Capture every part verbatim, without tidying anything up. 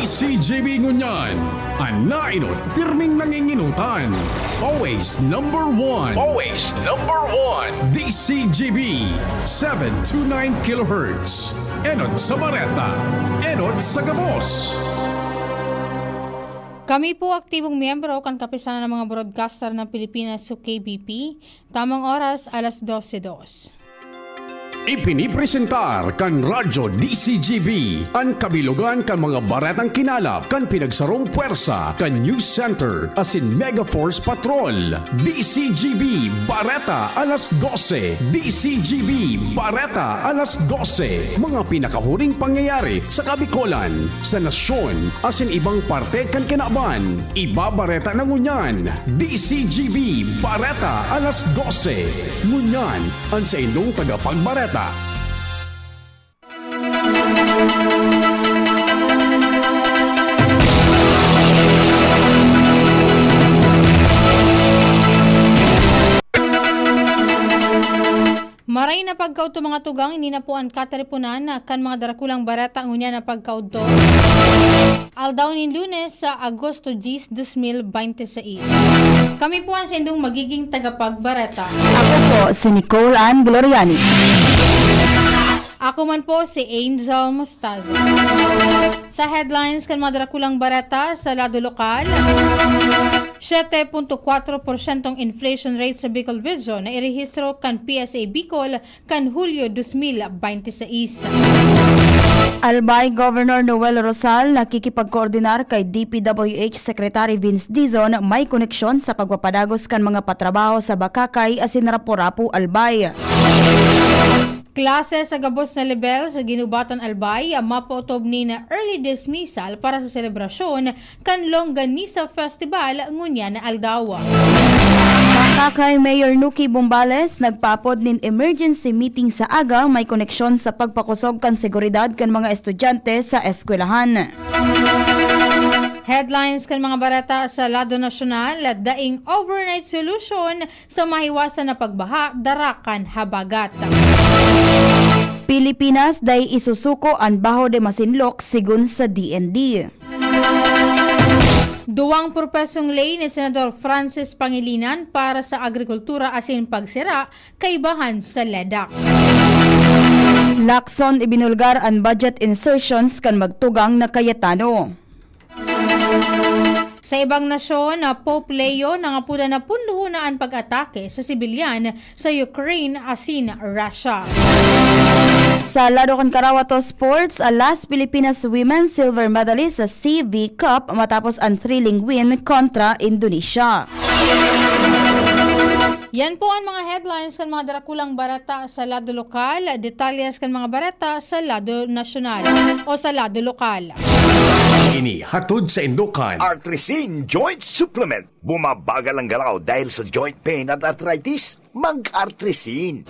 C G B ngunyan, an naenot pirming nanginginutan. Always number one. Always number one. D C G B, seven two nine kilohertz. Enot sa bareta, enot sa gabos. Kami po aktibong miyembro kan Kapisanan ng mga Broadcaster ng Pilipinas o K B P. Tamang oras, alas dose dos. Ipinipresentar kan Radyo D C G B an kabilugan kan mga baretang kinalap kan pinagsarong pwersa kan News Center asin Mega Force Patrol. D C G B Bareta alas dose. D C G B Bareta alas dose. Mga pinakahuring pangyayari sa Kabikolan, sa nasyon, asin ibang parte kan kinaban. Ibabareta na ngunyan, D C G B Bareta alas dose. Ngunyan, an saindong tagapagbareta. Maray na pagkaudto, mga tugang, ini na po an katiriponan kan mga darakulang bareta ngunyan na pagkaudto. Aldaw nin Lunes, sa Agosto diyes, dos mil bente seis. Kami po an saindong magiging tagapagbareta. Ako po si Nicole Ann Gloriani. Ako man po si Angel Mostaza. Sa headlines kan mga darakulang bareta sa lado lokal, siyete punto kwatro porsyentong inflation rate sa Bicol Region na irehistro kan P S A Bicol kan Hulyo dos mil bente seis. Albay Governor Noel Rosal nakikipagkoordinar kay D P W H Secretary Vince Dizon may koneksyon sa pagpapadagos kan mga patrabaho sa Bacacay asin Rapu-Rapu, Albay. Klase sa gabos na lebel sa Guinobatan, Albay, mapaotob nin early dismissal para sa selebrasyon kan Longganisa Festival ngunyan na aldaw. Bacacay Mayor Nuki Bombales nagpaapod nin emergency meeting sa aga may koneksyon sa pagpakosog kan seguridad kan mga estudyante sa eskwelahan. Headlines kan mga bareta sa lado nasyonal, daing overnight solution sa mahiwasan na pagbaha dara kan habagat. Pilipinas dai isusuko an Baho de Masinloc, sigon sa D N D. Duwang propesong ley ni Senador Francis Pangilinan para sa agrikultura asin pagsira kaibahan sa LEDAC. Lacson ibinulgar an budget insertions kan magtugang na Cayetano. Sa ibang nasyon, na Pope Leo nangapodan na pundohon na an pag-atake sa sibilyan sa Ukraine asin Russia. Sa lado kan karawato sports, a last Pilipinas women silver medalist sa C V Cup matapos an thrilling win kontra Indonesia. Yan po ang mga headlines kan mga darakulang bareta sa lado lokal, detalyes kan mga bareta sa lado nasyonal o sa lado lokal. Ini hatod sa Indokan. Artrisin Joint Supplement. Bumabagal ang galaw dahil sa joint pain at arthritis? Mag-Artrisin.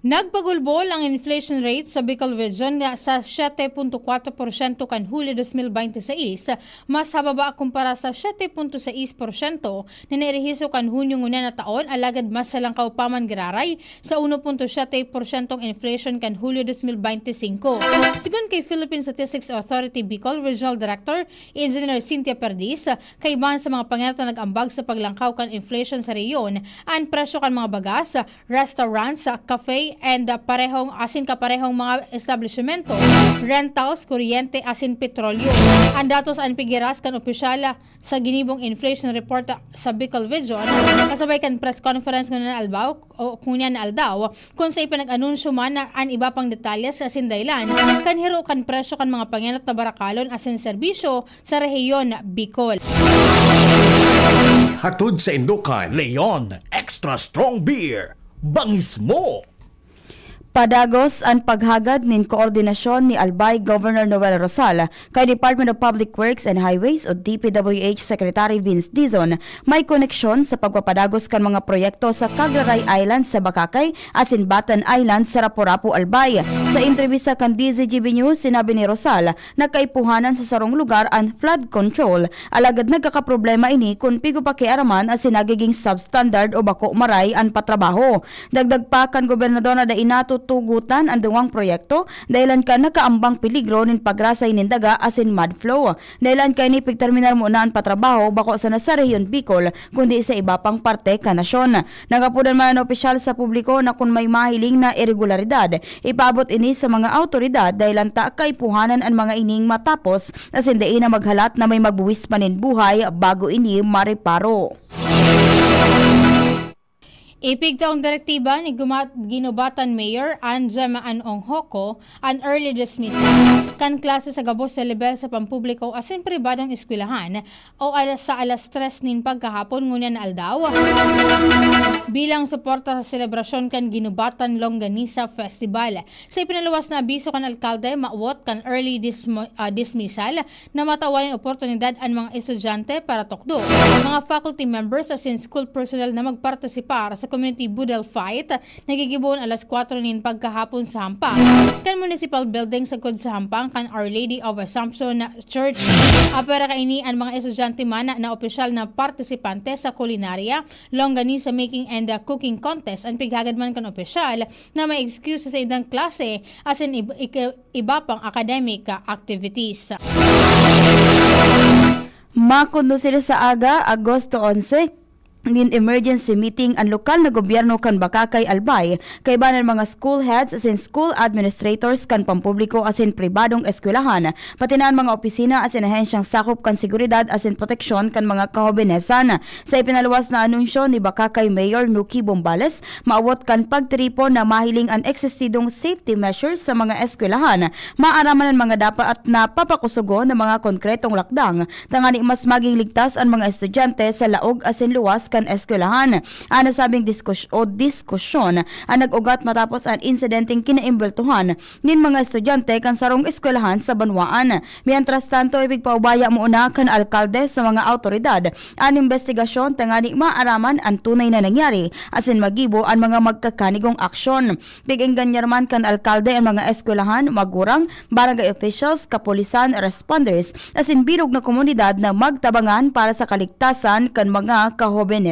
Nagpagulbol ang inflation rate sa Bicol Region na sa siyete punto kwatro porsyento kan Hulyo dos mil bente seis, mas hababa kumpara sa siyete punto sais porsyento na nairehiso kan Hunyo ngunyan na taon, alagad mas halangkaw pa man giraray sa uno punto siyete porsyentong inflation kan Hulyo dos mil bente singko. Sigon kay Philippine Statistics Authority Bicol Regional Director Engineer Cynthia Perdiz, kaibahan sa mga pangenot na nag-ambag sa paglangkaw kan inflation sa rehiyon, an presyo kan mga bagas, restaurants, cafe, and parehong asin kaparehong mga establishmento, rentals, kuryente, asin petrolyo. An datos an pigiras kan opisyal sa ginibong inflation report sa Bicol Region, kasabay kan press conference ngunyan na aldaw, o ngunyan na aldaw, kun sa ipinag-anunsyo man an iba pang detalye sa asin dahilan kan hiro kan presyo kan mga pangenot na barakalon asin serbisyo sa rehiyon Bicol. Hatod sa Indokan. Leon Extra Strong Beer. Bangis mo! Padagos an paghagad nin koordinasyon ni Albay Governor Noel Rosal kay Department of Public Works and Highways o D P W H Secretary Vince Dizon may koneksyon sa pagpapadagos kan mga proyekto sa Kaglaray Island sa Bacacay asin Batan Island sa Rapu-Rapu, Albay. Sa entrebista kan D Z G B News, sinabi ni Rosal na kaipuhanan sa sarong lugar an flood control, alagad nagkakaproblema ini kun pigo pakiaraman asin nagiging substandard o bako maray an patrabaho. Dagdag pa kan gobernador na dai natut-, tugutan an duwang proyekto dahilan kan nakaambang peligro nin pagrasay nin daga asin mud flow. Dahilan kaini pigterminar muna an patrabaho bako sana sa Rehiyon Bicol, kundi sa iba pang parte kan nasyon. Nagapodan man an opisyal sa publiko na kun may mahiling na iregularidad, ipaabot ini sa mga awtoridad dahilan ta kaipuhanan an mga ining matapos asin dai na maghalat na may magbuwis pa nin buhay bago ini mareparo. Ipigtaong direktiba ni Gumat-, Guinobatan Mayor Anjem Anong Hoco an early dismissal kan klase sa gabos na lebel sa pampubliko asin pribadong eskwelahan o alas, sa alas tres nin pagkahapon ngunyan na aldaw bilang suporta sa selebrasyon kan Guinobatan Longganisa Festival. Sa ipinaluwas na abiso kan alkalde, mawot kan early dismo-, ah, dismissal na matawan nin oportunidad an mga estudyante para tukdo, mga faculty members asin school personnel na magpartisipar sa community boodle fight na gigibohon alas kwatro nin pagkahapon sa Hampang, kan Municipal Building sagkod sa Hampang kan Our Lady of Assumption Church. Apwera kaini an mga estudyante man na opisyal na partisipante sa kulinarya, longganisa making and, uh, cooking contest an pighagad man kan opisyal na may excuse sa indang klase asin ib-, ik-, iba pang academic, uh, activities. Makondusir sa aga, Agosto onse, nin emergency meeting an lokal na gobyerno kan Bacacay, Albay, kaiba nin mga school heads asin school administrators kan pampubliko asin pribadong eskwelahan, pati na an mga opisina asin ahensyang sakop kan seguridad asin proteksyon kan mga kahobenesan. Sa ipinaluwas na anunsyo ni Bacacay Mayor Nuki Bombales, maawot kan pagtiripon na mahiling an eksistidong safety measures sa mga eskwelahan, maaraman an mga dapat na papakusugon na mga konkretong lakdang tangani mas maging ligtas an mga estudyante sa laog asin luwas kan eskwelahan. An nasabing diskus-, o diskusyon an nag-ugat matapos an insidenteng kinaimbweltohan nin mga estudyante kan sarong eskwelahan sa banwaan. Mientras tanto, ipigpaubaya muna kan alkalde sa mga awtoridad an imbestigasyon tangani maaraman an tunay na nangyari asin magibo an mga magkakanigong aksyon. Pig-engganyar man kan alkalde an mga eskwelahan, magurang, barangay officials, kapulisan, responders, asin bilog na komunidad na magtabangan para sa kaligtasan kan mga kahobenesan.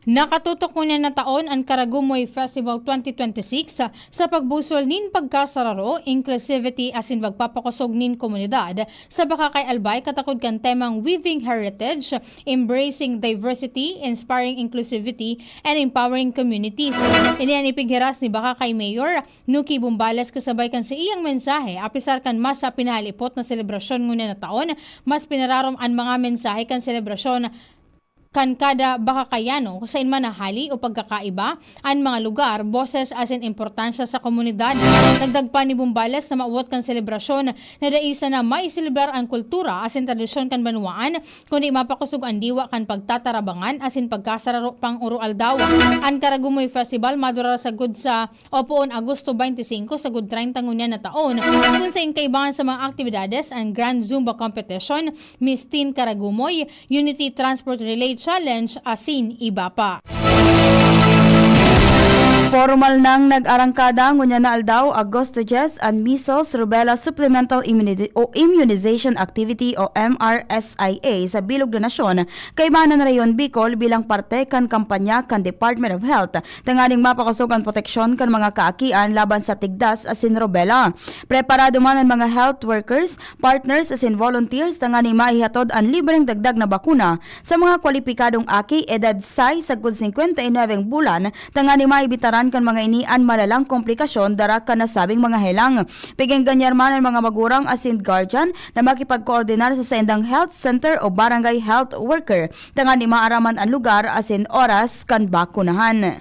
Nakatutok ngunyan na taon an Karagumoy Festival twenty twenty-six sa pagbusol nin pagkasararo, inclusivity asin pagpapakosog nin komunidad sa Bacacay, Albay katakod kan temang Weaving Heritage, Embracing Diversity, Inspiring Inclusivity, and Empowering Communities. Ini an ipighiras ni Bacacay Mayor Nuki Bombales kasabay kan sa iyang mensahe. Apisar kan mas sa pinahalipot na selebrasyon ngunyan na taon, mas pinararom an mga mensahe kan selebrasyon kan kada Bacacayano, sain man na hali o pagkakaiba, an mga lugar, boses asin importansya sa komunidad. Dagdag pa ni Bombales na mawot kan selebrasyon na dai sana maiselebrar an kultura asin tradisyon kan banwaan, kundi mapakosog an diwa kan pagtatarabangan asin pagkasararo pang uro-aldaw. An Karagumoy Festival madurar sagkod sa o poon Agosto twenty-five sagkod treinta ngunyan na taon, kun sain kaibahan sa mga aktibidades an Grand Zumba Competition, Miss Teen Karagumoy, Unity Transport Relay Challenge, asin iba pa. Pormal nang nag-arangkada ngunyan na aldaw, Agosto diyes, an Measles Rubella Supplemental Immuni-, o Immunization Activity o M R S I A sa bilog na nasyon, kaiba na Rehiyon Bicol bilang parte kan kampanya kan Department of Health tanganing mapakosog an proteksyon kan mga kaakian laban sa tigdas asin rubella. Preparado man an mga health workers, partners asin volunteers tanganing maihatod an libreng dagdag na bakuna sa mga kwalipikadong aki edad sais sagkod singkwenta y nuwebeng bulan, tanganing maibitaran kan mga ini an malalang komplikasyon dara kan nasabing mga helang. Pig-engganyar man an mga magurang asin guardian na makipagkoordinar sa saindang health center o barangay health worker tanganing maaraman an lugar asin oras kan bakunahan.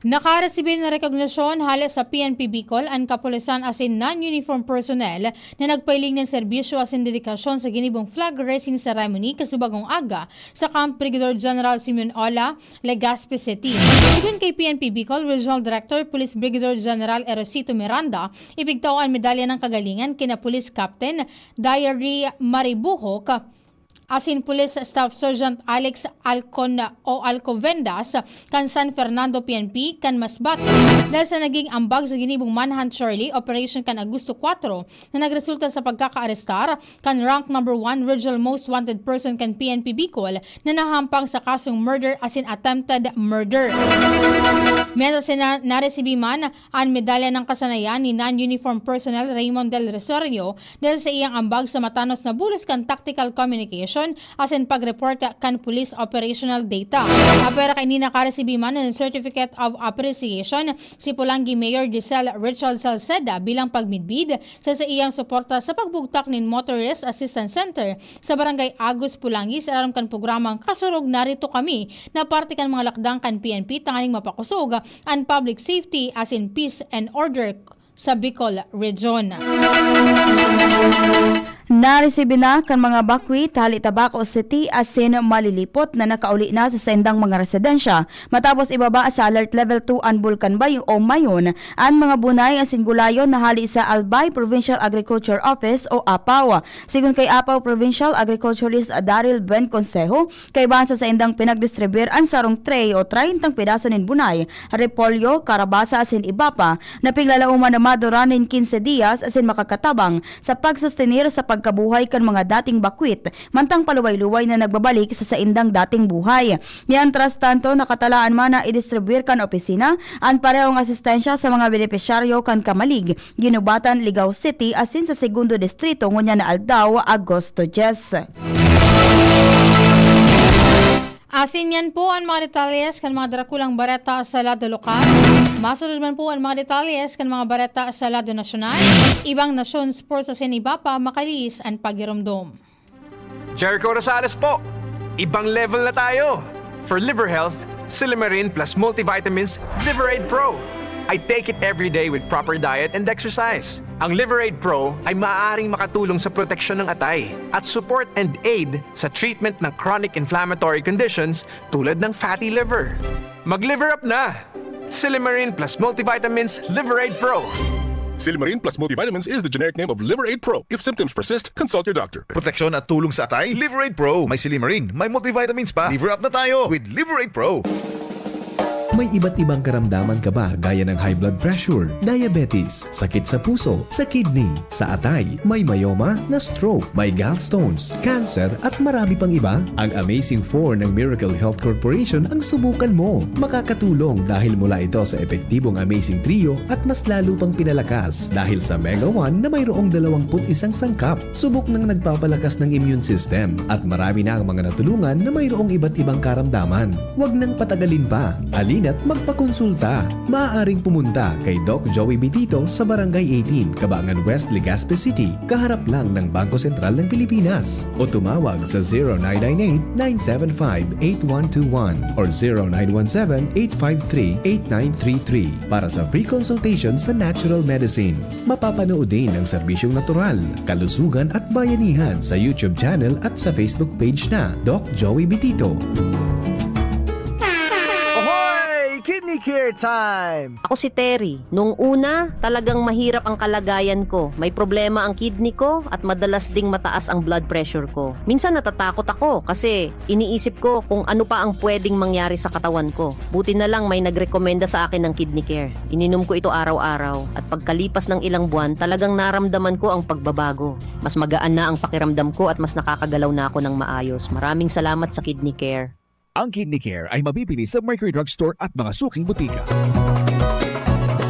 Nakaresibi na rekognasyon hale sa P N P Bicol an kapulisan asin non-uniform personnel na nagpailing nin serbisyo asin dedikasyon sa ginibong flag raising ceremony kasubagong aga sa Camp Brigadier General Simeon Ola, Legazpi City. Sigon kay P N P Bicol Regional Director Police Brigadier General Erosito Miranda, ipigtao an Medalya ng Kagalingan kina Police Captain Diary Maribuhok, asin Police Staff Sergeant Alex Alcon o Alcovendas kan San Fernando P N P kan Masbate, dahil sa naging ambag sa ginibong manhunt charlie operation kan Agosto kwatro na nagresulta sa pagkakaarestar kan rank number one regional most wanted person kan P N P Bicol na nahampang sa kasong murder asin attempted murder. Mientras na naresibi man an medalya ng kasanayan ni non-uniform personnel Raymond Del Rosario dahil sa iyang ambag sa matanos na bulos kan tactical communication asin pag-report kan police operational data. Apwera kaini nakaresibi man ng Certificate of Appreciation si Polangui Mayor Giselle Richard Salceda bilang pagmidbid sa saiyang suporta sa pagbugtak nin Motorist Assistance Center sa Barangay Agus Polangui sa ilarom kan programang Kasurog Narito Kami na parte kan mga lakdang kan P N P tanganing mapakosog an public safety asin peace and order sa Bicol Region. Naresibi na kan mga bakwit hali Tabaco City asin Malilipot na nakauli na sa saindang mga residensya matapos ibaba sa Alert Level two an Bulkan Bayo o Mayon an mga bunay asin gulayon na hali sa Albay Provincial Agriculture Office o APAO. Sigon kay APAO Provincial Agriculturist Daryl Ben Consejo, kaibahan sa saindang pinagdistribuyar an sarong tray o treyntang pedaso nin bunay, repolyo, karabasa asin iba pa na piglalauman na madura nin quince dias asin makakatabang sa pagsustenir sa pagkabuhay kan mga dating bakwit mantang paluway-luway na nagbabalik sa saindang dating buhay. Mientras tanto, nakatalaan man na idistribuyar kan opisina an parehong asistensya sa mga benepisyaryo kan Camalig, Guinobatan, Ligao City asin sa Segundo Distrito ngunyan na aldaw, Agosto dyes. Asin yan po ang mga detalles kan mga drakulang bareta sa lado lokal. Masunod man po ang mga detalles kan mga bareta sa lado nasyonal. Ibang nasyon, sports asin iba pa, makalihis an pagiromdom. Jericho Rosales po! Ibang level na tayo! For liver health, Silimarin plus multivitamins Liver Aid Pro. I take it every day with proper diet and exercise. Ang Liver Aid Pro ay maaaring makatulong sa proteksyon ng atay at support and aid sa treatment ng chronic inflammatory conditions tulad ng fatty liver. Mag-liver up na! Silimarin plus multivitamins Liver Aid Pro. Silimarin plus multivitamins is the generic name of Liver Aid Pro. If symptoms persist, consult your doctor. Proteksyon at tulong sa atay, Liver Aid Pro. May Silimarin, may multivitamins pa. Liver up na tayo with Liver Aid Pro. May iba't ibang karamdaman ka ba gaya ng high blood pressure, diabetes, sakit sa puso, sa kidney, sa atay, may myoma, na-stroke, may gallstones, cancer at marami pang iba? Ang Amazing four ng Miracle Health Corporation ang subukan mo. Makakatulong dahil mula ito sa epektibong Amazing Trio at mas lalo pang pinalakas dahil sa Mega one na mayroong dalawampu't isang sangkap. Subok nang nagpapalakas ng immune system at marami na ang mga natulungan na mayroong iba't ibang karamdaman. Huwag nang patagalin pa. Halina't magpakonsulta. Maaaring pumunta kay Doc Joey Bitito sa Barangay eighteen, Cabangan West, Legazpi City, kaharap lang ng Bangko Sentral ng Pilipinas. O tumawag sa zero nine nine eight, nine seven five, eight one two one or zero nine one seven, eight five three, eight nine three three para sa free consultation sa natural medicine. Mapapanood din ang serbisyong natural, kalusugan at bayanihan sa YouTube channel at sa Facebook page na Doc Joey Bitito. Ahoy! Kidney Care Time! Ako si Terry. Nung una, talagang mahirap ang kalagayan ko. May problema ang kidney ko at madalas ding mataas ang blood pressure ko. Minsan natatakot ako kasi iniisip ko kung ano pa ang pwedeng mangyari sa katawan ko. Buti na lang may nagrekomenda sa akin ng Kidney Care. Ininom ko ito araw-araw at pagkalipas ng ilang buwan, talagang naramdaman ko ang pagbabago. Mas magaan na ang pakiramdam ko at mas nakakagalaw na ako ng maayos. Maraming salamat sa Kidney Care. Ang Kidney Care ay mabibili sa Mercury Drug Store at mga suking butika.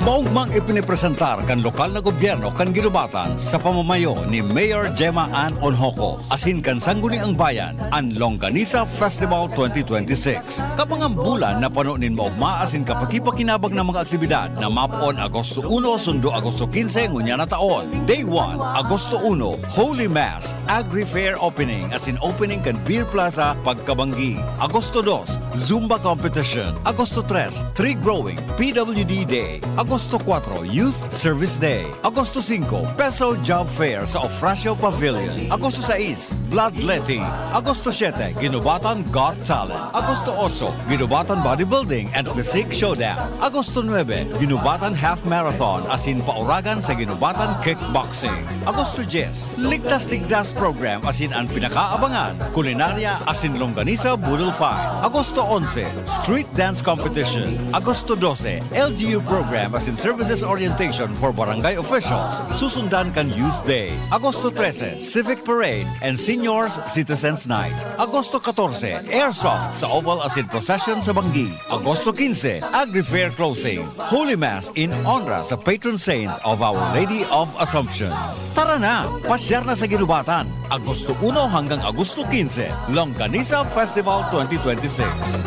Maugmang ipinipresentar kan lokal na gobyerno kan Guinobatan sa pamamayo ni Mayor Gemma Ann Onhoco asin kan Sangguniang Bayan an Longganisa Festival twenty twenty-six. Kabangang bulan na pano nin maugma asin kapakipakinabang na mga aktibidad na mapon Agosto uno sundo Agosto quince ngunyan na taon. Day one, Agosto uno, Holy Mass, Agri Fair Opening asin opening kan Beer Plaza pagkabanggi. Agosto dos, Zumba Competition. Agosto tres, Tree Growing, P W D Day. Agosto Agosto kwatro, Youth Service Day. Agosto singko, Peso Job Fair sa Ofracio Pavilion. Agosto sais, Bloodletting. Agosto siyete, Ginubatan Got Talent. Agosto otso, Ginubatan Bodybuilding and Physique Showdown. Agosto nuebe, Ginubatan Half Marathon asin pauragan sa Ginubatan Kickboxing. Agosto dyes, Ligtas Tigdas Program asin an pinakaabangan, Kulinarya asin Longganisa Boodle Fight. Agosto onse, Street Dance Competition. Agosto dose, L G U Program asin Services Orientation for Barangay Officials. Susundan kan Youth Day. Agosto trese, Civic Parade and Seniors Citizens Night. Agosto katorse, Airsoft sa Oval asin Procession sa Banggi. Agosto kinse, Agri Fair Closing. Holy Mass in honra sa patron saint of Our Lady of Assumption. Tara na! Pasyar na sa Ginubatan! Agosto uno hanggang Agosto kinse, Longganisa Festival twenty twenty-six.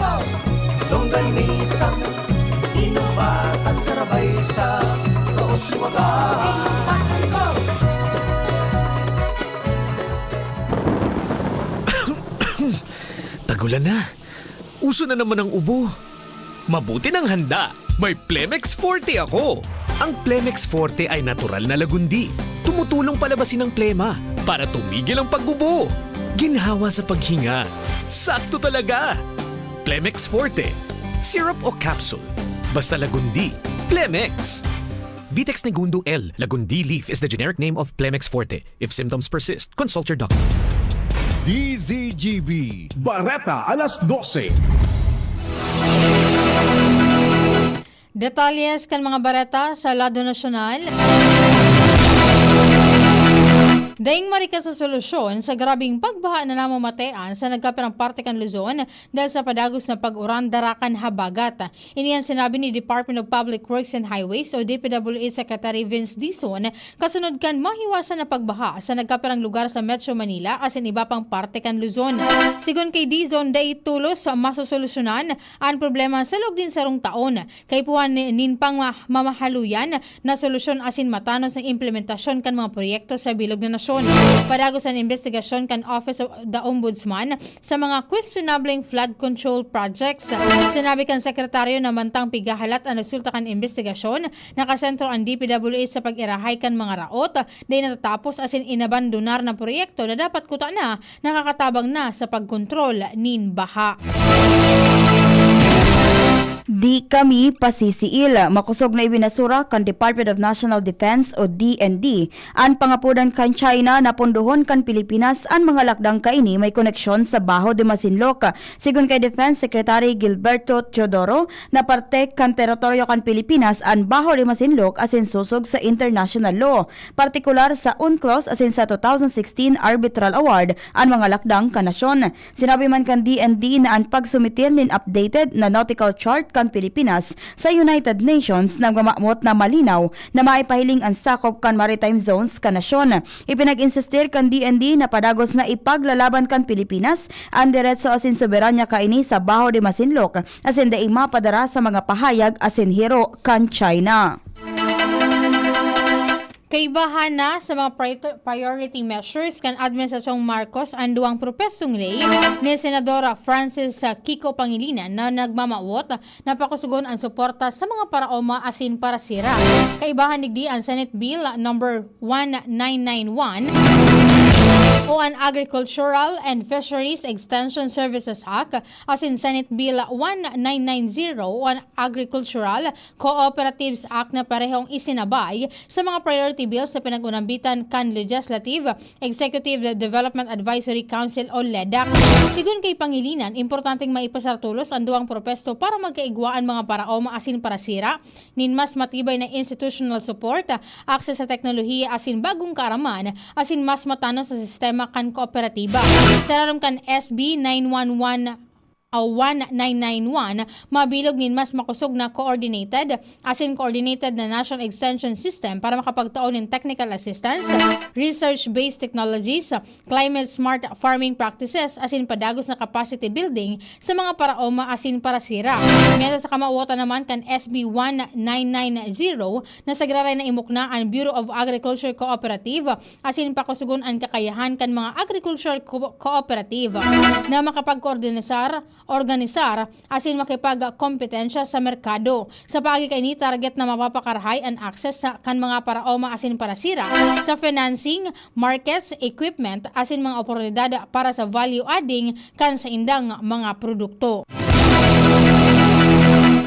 Longganisa, Ginubatan, sarabay sa Kauswagan. Tagulan na. Uso na naman ang ubo. Mabuti nang handa. May Plemex Forte ako. Ang Plemex Forte ay natural na lagundi. Tumutulong palabasin ang plema para tumigil ang pag-ubo. Ginhawa sa paghinga. Sakto talaga! Plemex Forte. Syrup o capsule. Basta lagundi. Plemex. Vitex Negundo L. Lagundi leaf is the generic name of Plemex Forte. If symptoms persist, consult your doctor. D Z G B. Bareta alas dose. Detalles kan mga bareta sa lado nasyonal. Daing marikas sa solusyon sa grabeng pagbaha na namamatean sa nagkapirang parte kan Luzon dahil sa padagos na pag-uran dara kan habagat. Ini an sinabi ni Department of Public Works and Highways o D P W H Secretary Vince Dizon, kasunod kan mahiwasan na pagbaha sa nagkapirang lugar sa Metro Manila asin iba pang parte kan Luzon. Sigon ki Dizon, dai tolos masosolusyonan an problema sa loob nin sarong taon. Kaipuhan ni-, nin pang ma-, mamahaluyan na solusyon asin matanos na implementasyon kan mga proyekto sa bilog na nasyon. Padagos an imbestigasyon kan Office of the Ombudsman sa mga questionableng flood control projects. Sinabi kan sekretaryo na mantang pigahalat an resulta kan imbestigasyon, nakasentro an D P W H sa pag-irahay kan mga raot, dai natatapos asin inabandonar na proyekto na dapat kuta na nakakatabang na sa pagkontrol nin baha. Di kami pasisiil. Makosog na ibinasura kan Department of National Defense o D N D an pangapodan kan China na pondohon kan Pilipinas an mga lakdang kaini may koneksyon sa Baho de Masinloc. Sigon kay Defense Secretary Gilberto Teodoro, na parte kan teritoryo kan Pilipinas an Baho de Masinloc asin susog sa international law, partikular sa UNCLOS asin sa two thousand sixteen Arbitral Award an mga lakdang kan nasyon. Sinabi man kan D N D na an pagsumitir nin updated na nautical chart kan Pilipinas sa United Nations nagmamamot na malinaw na maipahiling an sakop kan maritime zones kan nasyon. Ipinag-insistir kan D N D na padagos na ipaglalaban kan Pilipinas an deretso asin soberanya kaini sa Baho de Masinloc asin dai mapadara sa mga pahayag asin hiro kan China. Kaibahan na sa mga priority, priority measures kan Administrasyong Marcos an duwang propestong ley ni Senadora Francis Kiko Pangilinan na nagmamawot na pakusugon an suporta sa mga paraoma asin parasira. Kaibahan digdi an Senate Bill number one nine nine one o an Agricultural and Fisheries Extension Services Act asin Senate Bill one nine nine zero o an Agricultural Cooperatives Act na parehong isinabay sa mga priority bills sa pinag-unambitan kan Legislative Executive Development Advisory Council o ledac. Sigon kay Pangilinan, importanteng maipasartulos an duwang propesto para magkaigwa an mga paraoma asin parasira nin mas matibay na institutional support, access sa teknolohiya asin bagong kaaraman, asin mas matanos na sistema kan kooperatiba. Sa larom kan S B nine one one, ah, one nine nine one, mabilog nin mas makosog na coordinated asin coordinated na national extension system para makapagtao nin technical assistance, research-based technologies, climate-smart farming practices, asin padagos na capacity building sa mga paraoma asin parasira. Miyasa sa kamawotan naman kan S B one nine nine zero na sa giraray na imukna an Bureau of Agriculture Cooperative asin pakusugon an kakayahan kan mga agricultural co-, cooperative na makapagkoordinisar organisar asin makipagkompetensya sa merkado. Sa paagi kaini, target na mapapakarahay an access sa, kan mga paraoma asin parasira sa financing, markets, equipment, asin mga oportunidad para sa value adding kan saindang mga produkto.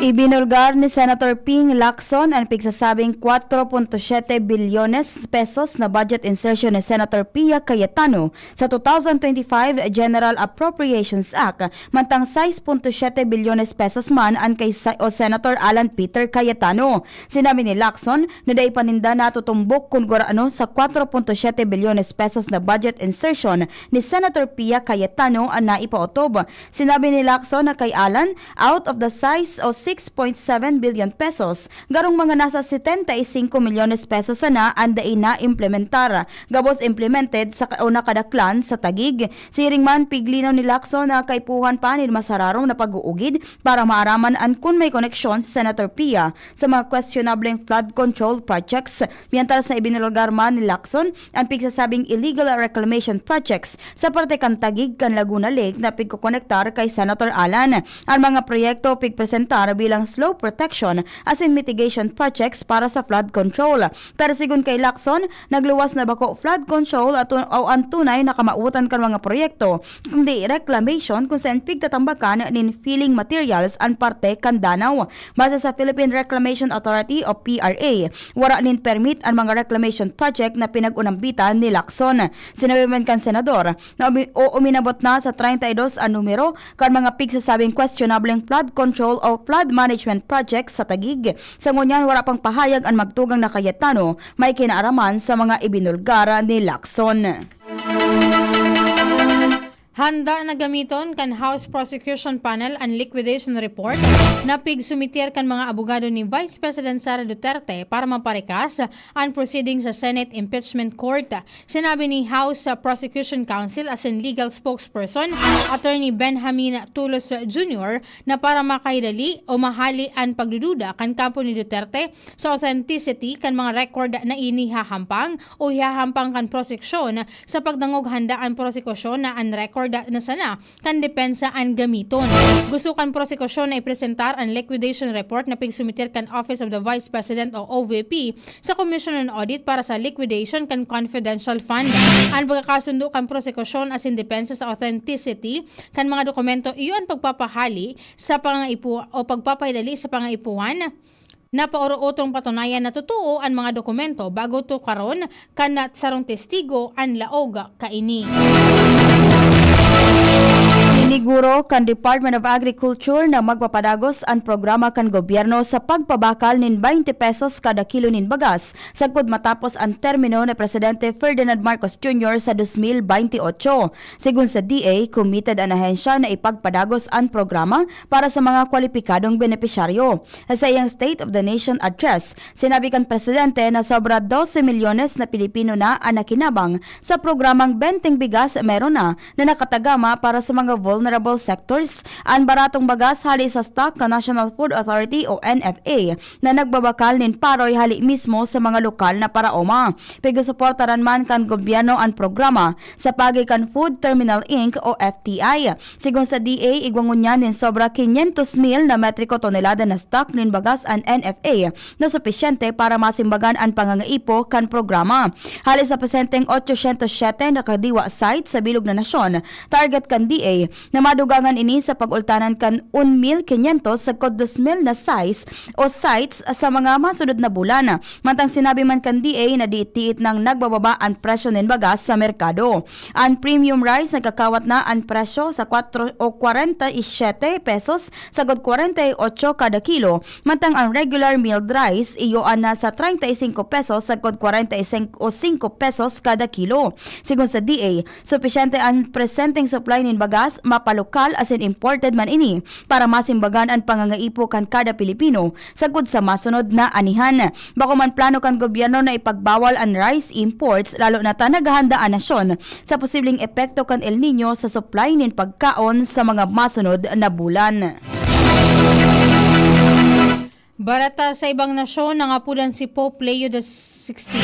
Ibinulgar ni Senator Ping Lacson an pigsasabing kwatro punto siyete bilyones pesos na budget insertion ni Senator Pia Cayetano sa two thousand twenty-five General Appropriations Act, mantang sais punto siyete bilyones pesos man an kay Sa-, o Senator Alan Peter Cayetano. Sinabi ni Lacson na dai pa ninda natutumbok kun gurano sa kwatro punto siyete bilyones pesos na budget insertion ni Senator Pia Cayetano an naipaotob. Sinabi ni Lacson na kay Alan, out of the sais o six point seven billion pesos, garong mga nasa setenta y cinco milyones pesos sana an dai na-implementar. Gabos implemented sa ka-, o nakadaklan sa Taguig. Siring man, piglinaw ni Lacson na kaipuhan pa nin mas hararom na pag-uugid para maaraman an kun may koneksyon si Senator Pia sa mga questionableng flood control projects. Mientras na ibinulgar man ni Lacson an pigsasabing illegal reclamation projects sa parte kan Taguig kan Laguna Lake na pigkokonektar kay Senator Alan. An mga proyekto pigpresentar bilang slope protection asin mitigation projects para sa flood control. Pero sigon kay Lacson, nagluwas na bako flood control at tun-, o an tunay na kamawotan kan mga proyekto, kundi reclamation kun saen pigtatambakan nin filling materials an parte kan danaw. Base sa Philippine Reclamation Authority o P R A, wara nin permit an mga reclamation project na pinag-unambitan ni Lacson. Sinabi man kan senador na umi-, o uminabot na sa treinta y dos an numero kan mga pigsasabing questionableng flood control o flood management projects sa Taguig. Sa ngunyan, wara pang pahayag an magtugang na Cayetano may kinaaraman sa mga ibinulgar ni Lacson. Handa na gamiton kan House Prosecution Panel an liquidation report na pigsumiter kan mga abogado ni Vice President Sara Duterte para maparikas an proceeding sa Senate Impeachment Court. Sinabi ni House Prosecution Counsel asin legal spokesperson, Attorney Benjamin Tulos Junior, na para makahidali o mahali an pagdududa kan kampo ni Duterte sa authenticity kan mga record na inihahampang o ihahampang kan proseksyon, sa pagdangog handa an prosekusyon na an record na sana kan depensa an gamiton. Gusto kan prosekusyon na ipresentar an liquidation report na pigsumiter kan Office of the Vice President o O V P sa Commission on Audit para sa liquidation kan confidential fund. An pagkakasundo kan prosekusyon asin depensa sa authenticity kan mga dokumento iyo an pagpapahali sa pangaipu-, o pagpapahidali sa pangaipuhan na paorootong patunayan na totoo an mga dokumento bago tukaron kan sarong testigo an laog kaini. Siniguro kan Department of Agriculture na magpapadagos an programa kan gobyerno sa pagpabakal nin twenty pesos kada kilo nin bagas sagkod matapos an termino ni Presidente Ferdinand Marcos Junior sa dos mil baynte otso. Sigon sa D A, committed an ahensya na ipagpadagos an programa para sa mga kwalipikadong benepisyaryo. Sa saiyang State of the Nation Address, sinabi kan presidente na sobra dose milyones na Pilipino na an nakinabang sa programang Benteng Bigas Meron Na, na nakatagama para sa mga vulnerable sectors an baratong bagas hali sa stock kan National Food Authority o N F A, na nagbabakal nin paroy hali mismo sa mga lokal na paraoma. Pigsusuportaran man kan gobyerno an programa sa paagi kan Food Terminal Inc o F T I. Sigon sa D A, igwa ngunyan nin sobra quinientos mil na metriko tonelada na stock nin bagas an N F A na supisyente para masimbagan an pangangaipo kan programa. Hali sa presenteng otsosyentos siyete na kadiwa site sa bilog na nasyon, target kan D A na madugangan ini sa pag-ultanan kan un mil quinientos sagkod dos mil na sais o sites sa mga masunod na bulan. Mantang sinabi man kan D A na diit-diit nang nagbababa an presyo nin bagas sa merkado. An premium rice nagkakawat na an presyo sa kwatro o kwarenta y siyete pesos sagkod kwarenta y otso kada kilo, mantang an regular milled rice iyo an nasa treinta y cinco pesos sagkod kwarenta y singko pesos kada kilo. Sigon sa D A, supisyente an presenteng supply nin bagas, mapalokal asin imported man ini, para masimbagan an pangangaipo kan kada Pilipino sagkod sa masunod na anihan. Bako man plano kan gobyerno na ipagbawal an rice imports, lalo na ta naghahanda an nasyon sa posibleng epekto kan El Niño sa supply nin pagkaon sa mga masunod na bulan. Bareta sa ibang nasyon, nangapudan si Pope Leo the sixteenth.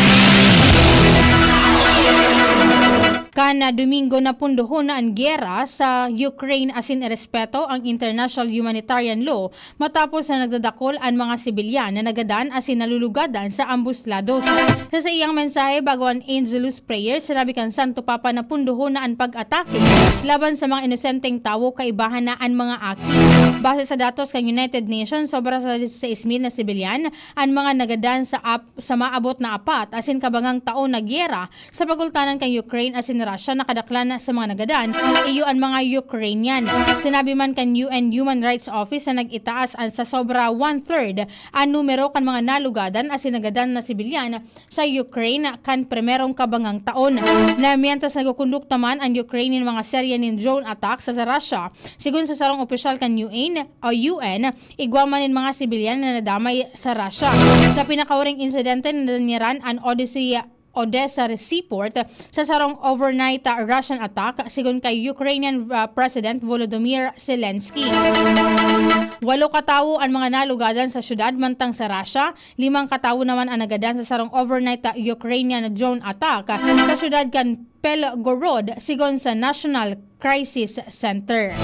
Kan, ah, Domingo, napundohon na an giyera sa Ukraine asin irespeto ang international humanitarian law matapos na nagdadakol an mga sibilyan na nagadan asin nalulugadan sa ambos lados. Sa saiyang mensahe bago an Angelus Prayer, sinabi kan Santo Papa na pundohon na an pag-atake laban sa mga inosenteng tawo, kaibahan na an mga aki. Base sa datos kan United Nations, sobra sa diseseis mil na sibilyan an mga nagadan sa ap-, sa maabot na apat asin kabangang taon na giyera sa pagultanan kan Ukraine asin Russia. Nakadaklan sa mga nagadan, iyo an mga Ukrainian. Sinabi man kan U N Human Rights Office na nag-itaas an sa sobra one-third an numero kan mga nalugadan asin nagadan na sibilyan sa Ukraine kan primerong kabangang taon. Na mientras nagkukondukta man an Ukraine nin mga serye nin drone attack sa, sa Russia, sigon sa sarong opisyal kan U N, o U N, igwa man nin mga sibilyan na nadamay sa Russia. Sa pinakahuring insidente, nadanyaran an Odyssey Odessa seaport sa sarong overnight, ah, Russian attack, sigon kay Ukrainian, ah, President Volodymyr Zelensky. Walo katawo an mga nalugadan sa syudad, mantang sa Russia, limang katawo naman an nagadan sa sarong overnight, ah, Ukrainian drone attack sa syudad kan Belgorod, sigon sa National Crisis Center.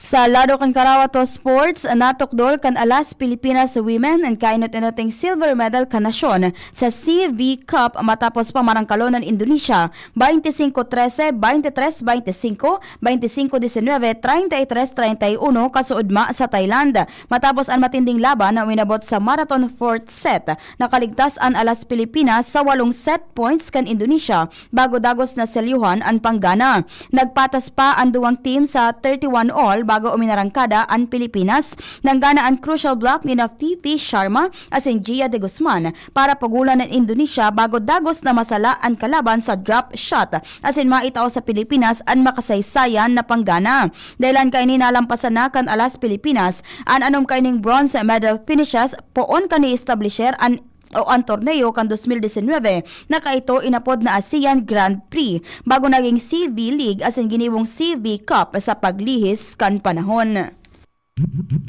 Sa lado kan Karawato Sports, natukdol kan Alas Pilipinas Women an kainot-inoting silver medal kan nasyon sa C V Cup matapos pamarangkalon an Indonesia, twenty-five trese, twenty-three twenty-five, twenty-five diecinuebe, treinta y tres treinta y uno, kasuodma sa Thailand. Matapos an matinding laban na uminabot sa marathon fourth set, nakaligtas an Alas Pilipinas sa walong set points kan Indonesia bago dagos na selyuhan an panggana. Nagpatas pa an duwang team sa thirty-one all bago uminarangkada an Pilipinas. Nanggana an crucial block nina Fifi Sharma asin Gia de Guzman para pugolan an Indonesia bago dagos na masala an kalaban sa drop shot asin maitao sa Pilipinas an makasaysayan na panggana. Dahilan kaini nalampasan na kan Alas Pilipinas an anom kaining bronze medal finishes poon kan ni-establisher an o an torneo kan dos mil diecinuebe na kaito inapod na ASEAN Grand Prix, bago naging C V League asin ginibong C V Cup sa paglihis kan panahon.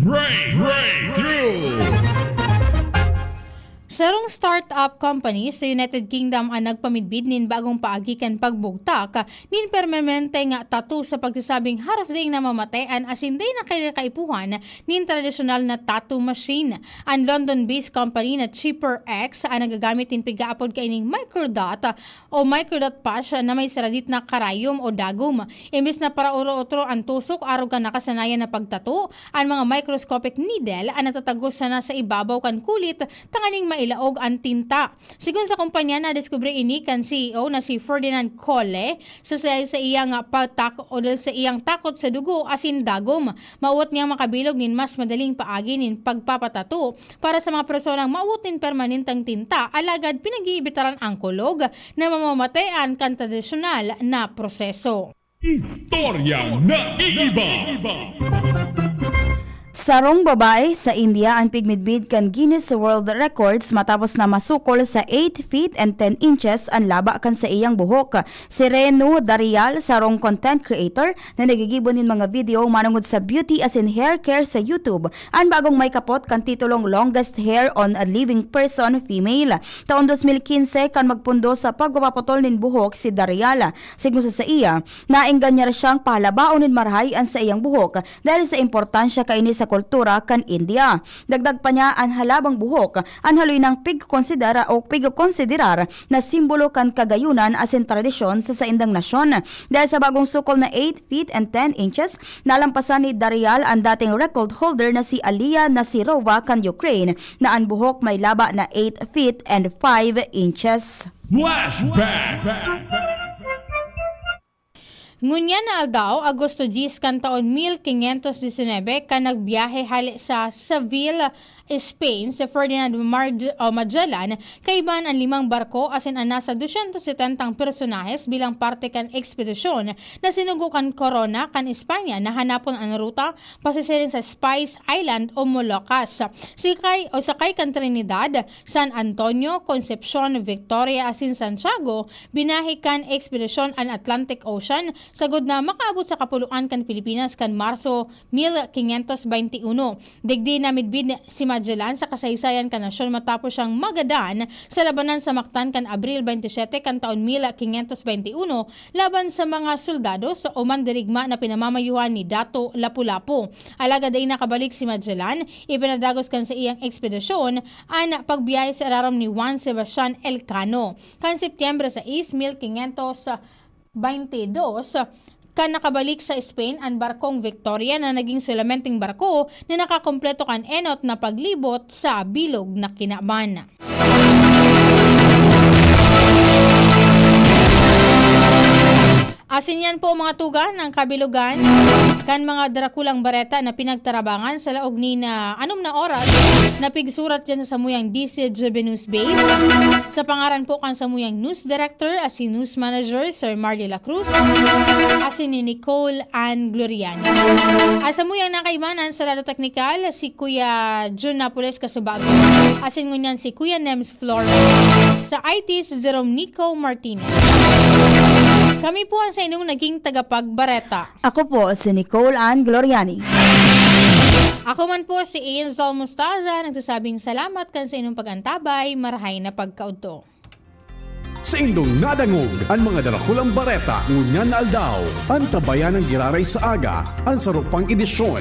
Break, breakthrough. Sarong startup company sa United Kingdom an nagpamidbid nin bagong paagi kan pagbugtak nin permanente nga tattoo sa pagsasabing haros daing namamatean asin dai na kaipuhan nin tradisyonal na tattoo machine. An London-based company na Cheaper X an nagagamit nin pigaapod kaining microdot o microdot patch na may saradit na karayom o dagom. Imbes na paraotro-otro an tusok arog kan nakasanayan na pagtato, an mga microscopic needle an natatagos sana sa ibabaw kan kulit tanganing mailaog an tinta. Sigon sa kumpanya, nadiskubre ini kan C E O na si Ferdinand Colle sa, sa, sa iyang patak o dahil sa iyang takot sa dugo asin dagom. Mawot niyang makabilog nin mas madaling paagi nin pagpapatato para sa mga personang mawot nin permanenteng tinta, alagad pinag-iibitaran ang kulog na mamamatean kan tradisyonal na proseso. Istoryang naiiba. Sarong babae sa India an pigmidbid kan Guinness World Records matapos na masukol sa eight feet and ten inches an laba kan saiyang buhok. Si Renu Darial, sarong content creator na nagigibo nin mga video manongod sa beauty asin hair care sa YouTube, an bagong may kapot kan titulong Longest Hair on a Living Person, Female. Taon dos mil quince kan magpundo sa pagpapaputol nin buhok si Darial. Sigon sa saiya, naengganyan siyang pahalabaon nin marahay an saiyang buhok dahil sa importansya kaini sa kultura kan India. Dagdag pa niya, an halabang buhok an haloy nang pigkonsidera o pigkonsiderar na simbolo kan kagayunan asin tradisyon sa saindang nasyon. Dahil sa bagong sukol na eight feet and ten inches, nalampasan ni Darial an dating record holder na si Aliya Nasirova kan Ukraine, na an buhok may laba na eight feet and five inches. Flashback! Ngunyan na aldaw, Agosto diyes kan taon mil quinientos diecinuebe, kan nagbiyahe hale sa Seville, Spain, si Ferdinand Mar-, o Magellan, kaiba an limang barko asin an nasa dosyentos setentang personahes bilang parte kan ekspedisyon na sinugo kan Korona kan Espanya na hanapon an ruta pasisiring sa Spice Island o Moluccas. Sakay o sakay kan Trinidad, San Antonio, Concepcion, Victoria asin Santiago, binahe kan ekspedisyon an Atlantic Ocean sagud na makaabot sa kapuloan kan Pilipinas kan Marso mil quinientos veintiuno. Digdi namidbid si Magellan sa kasaysayan kan nasyon matapos siyang magadan sa labanan sa Mactan kan Abril twenty-seven kan taon mil quinientos veintiuno laban sa mga soldados o mandirigma na pinamamayuhan ni Dato Lapu-Lapu. Alagad dai nakabalik si Magellan, ipinadagos kan saiyang ekspedisyon an pagbiyahe sa irarom ni Juan Sebastian Elcano. Kan Setyembre sais, mil quinientos veintidos, kan nakabalik sa Spain an barkong Victoria na naging sulamenteng barko na nakakompleto kan enot na paglibot sa bilog na kinaban. Asin yan po, mga tugang, ang kabilugan kan mga drakulang bareta na pinagtarabangan sa laog ni na anom na oras na pigsurat dyan sa samuyang D C G B News Base. Sa pangaran po kan samuyang news director, asin news manager, Sir Marley La Cruz, asin ni Nicole Ann Gloriani. At samuyang nakaibanan sa lado teknikal, si Kuya Jun Napoles Kasubago, asin ngunyan si Kuya Nems Flores. Sa I T, si Jerome Nico Martinez. Kami po ang sa inyong naging tagapagbareta. Ako po si Nicole Ann Gloriani. Ako man po si Ian Zol Mustaza, nagsasabing salamat kan sa inyong pag-antabay, marahay na pagkaudto. Sa indong nadangog an mga darakulang bareta ngunyan na aldaw, antabayan ang giraray sa aga, an sarupang edisyon.